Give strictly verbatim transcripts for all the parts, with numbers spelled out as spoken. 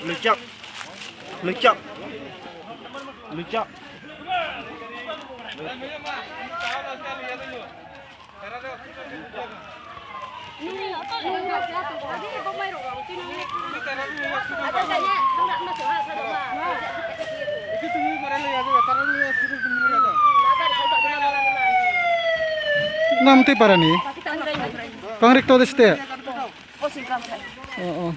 Luichak. Luichak. Luichak. Nang tei para ni? Kangrik to de ste? Oh, oh.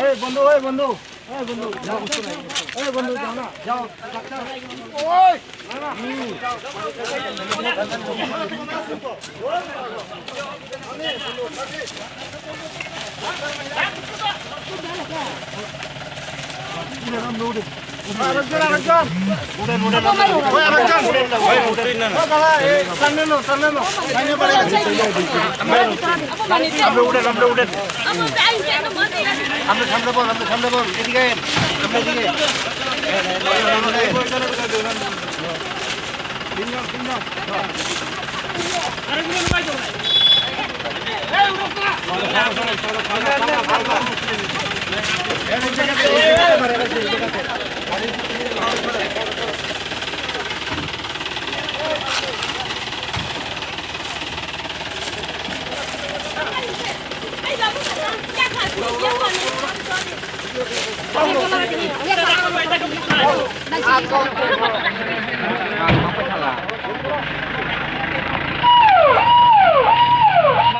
এই বন্ধু, এই বন্ধু, এই বন্ধু, যাও। এই বন্ধু, যাও না, যাও। ওই! আরেকজন, আরেকজন। উঠেন, উঠেন, উঠেন। ওই, আরেকজন। ওই, উঠেন না। ও বাবা, এই, সামনে লো, সামনে লো। সামনে পড়ে গেছে। আমরা উঠেন, আমরা উঠেন। আমরা সামনে বল, আমরা সামনে বল। এদিকে আয়। আমরা এদিকে।